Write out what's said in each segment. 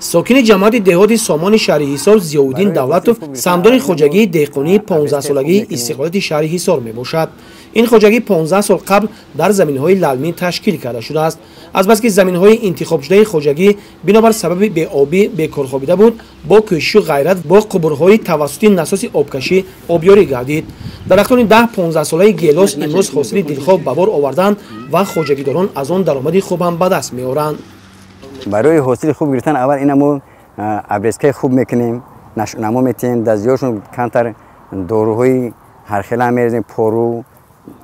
Сокини ҷамоати деҳоти Сомони шаҳри Ҳисор Зиёвуддин Давлатов саҳмдори хоҷагии деҳқонии 15-солагии истиқлолияти шаҳри Ҳисор мебошад. Ин хоҷагӣ 15 сол қабл дар заминҳои лалмӣ ташкил карда шудааст. Азбаски заминҳои интихобшудаи хоҷагӣ бинобар сабаби беобӣ бекорхобида буд, бо кӯшишу ғайрат бо қубурҳои тавассути насоси обкашӣ обёрӣ гардид. Дарахтони 10-15 солаи гелос имрӯз ҳосили дилхоҳ ба бор оварданд ва хоҷагидорон аз он даромади хуб ҳам ба даст меоранд. Барои ҳосили хуб гирифтан аввал инамо обрезкаи хуб мекунем, нашъунамо метиҳем, дар зиёдшон камтар доруҳои ҳархела мерезем, пору,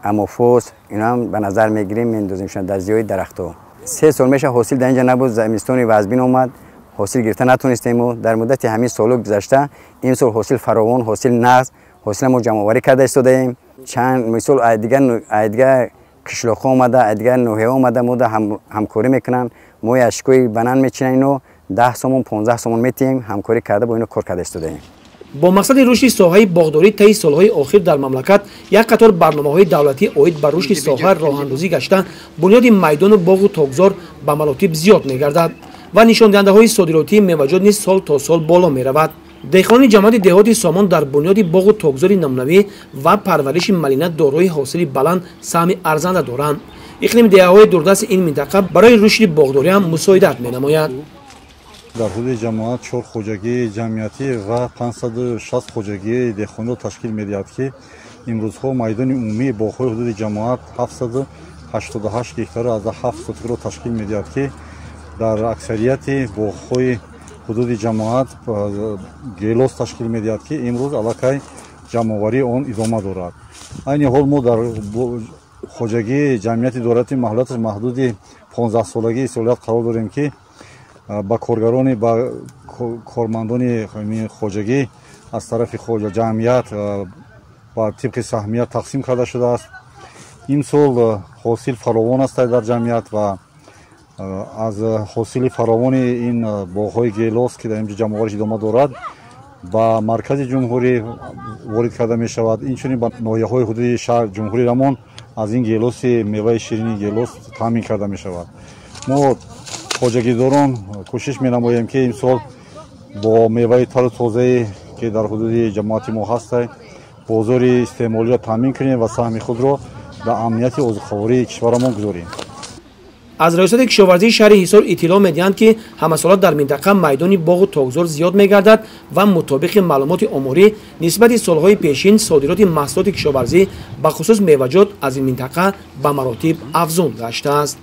амофос, иноам ба назар мегирем, мендоземшон дар зиёди дарахтҳо. 3 сол меша ҳосил дар инҷа набуд, зимистони вазбин омад, ҳосил гирифта натонистему. Дар муддати ҳамин солу гузашта имсол ҳосил фаровон, ҳосил нағз, ҳосила мо ҷамъоварӣ карда истодаем. Чанд мисол дигар қишлоқҳо омада, дигар ноҳияҳо омада мо ҳамкорӣ мекунанд. Мо яшкои банан мечинанд, ино 10 сомон, 15 сомон метиҳем, ҳамкорӣ карда бо ино кор карда истодаем. Бо мақсади рушди соҳаи боғдорӣ таи солҳои охир дар мамлакат як қатор барномаҳои давлатӣ оид ба рушди соҳа роҳандозӣ гашта, бунёди майдону боғу токзор ба маротиб зиёд мегардад ва нишондиҳандаҳои содиротии меваҷот низ сол то сол боло меравад. Деҳқони ҷамоати деҳоти Сомон дар бунёди боғу токзори намунавӣ ва парвариши малина дорои ҳосили баланд саҳми арзанда доранд. Иқлими деҳаҳои дурдасти ин минтақа барои рушди боғдорӣ ҳам мусоидат менамояд. Дар ҳудуди ҷамоат 4 хоҷагии ҷамъиятӣ ва 560 хоҷагии деҳқониро ташкил медиҳад, ки имрӯзҳо майдони умумии боғҳои ҳудуди ҷамоат 788 гектару аз 7 сотикро ташкил медиҳад, ки дар аксарияти боғҳои ҳудуди ҷамоат гелос ташкил медиҳад, ки имрӯз аллакай ҷамъоварии он идома дорад. Айни ҳол мо дар хоҷагии ҷамъияти дорати маҳлулияти маҳдуди 15-солагии истиқлолият қарор дорем, ки ба коргарони, ба кормандони хоҷагӣ аз тарафи ҷамъият ба тибқи саҳмия тақсим карда шудааст. Имсол ҳосил фаровон аст дар ҷамъият ва аз ҳосили фаровони ин боғҳои гелос, ки дар инҷо ҷамъовариш идома дорад, ба маркази ҷумҳурӣ ворид карда мешавад. Инчунин ба ноҳияҳои ҳудуди шаҳр ҷумҳурии Рамон аз ин гелоси меваи ширини гелос таъмин карда мешавад. Мо хоҷагидорон кӯшиш менамоем, ки имсол бо меваи тару тозае, ки дар ҳудуди ҷамоати мо ҳаст, бозори истеъмолиро таъмин кунем ва саҳми худро дар амнияти озуқавории кишварамон гузорем. Аз раёсати кишоварзии шаҳри Ҳисор иттилоъ медиҳанд, ки ҳамасола дар минтақа майдони боғу токзор зиёд мегардад ва мутобиқи маълумоти оморӣ нисбати солҳои пешин содироти маҳсулоти кишоварзӣ, бахусус меваҷот, аз ин минтақа ба маротиб афзун гаштааст.